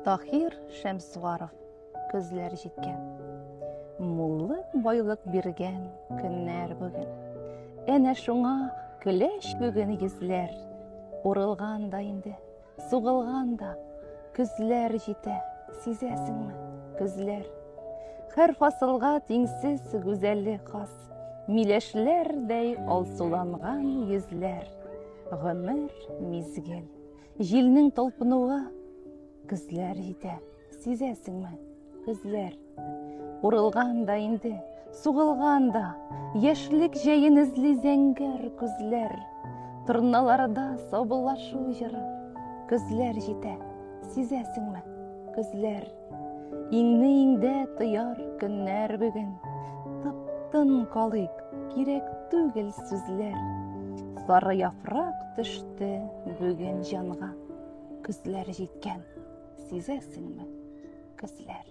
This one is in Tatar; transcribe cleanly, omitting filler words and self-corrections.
Таһир Шәмсуаров көзләр җиткән. Муллык байлык биргән көннәр бүген. Әнә шуңа көләч бүген йөзләр. Урылган да инде, сугылган да. Көзләр җитә, сизәсеңме, көзләр. Һәр фасылга тиңсез гүзәллек хас. Миләшләрдәй алсуланган йөзләр. Гомер мизгел. Җилнең талпынуы көзләр җитә, сизәсеңме? Көзләр. Урылган да инде, сугылган да, яшьлек җәен эзли зәңгәр күзләр. Торналарда саубуллашу җыры. Көзләр җитә, сизәсеңме? Көзләр. Иңне иңдә тояр көннәр бүген. Тып-тын калыйк, кирәк түгел сүзләр. Сары яфрак төште бүген җанга. Көзләр җиткән, сизәсеңме? Көзләр.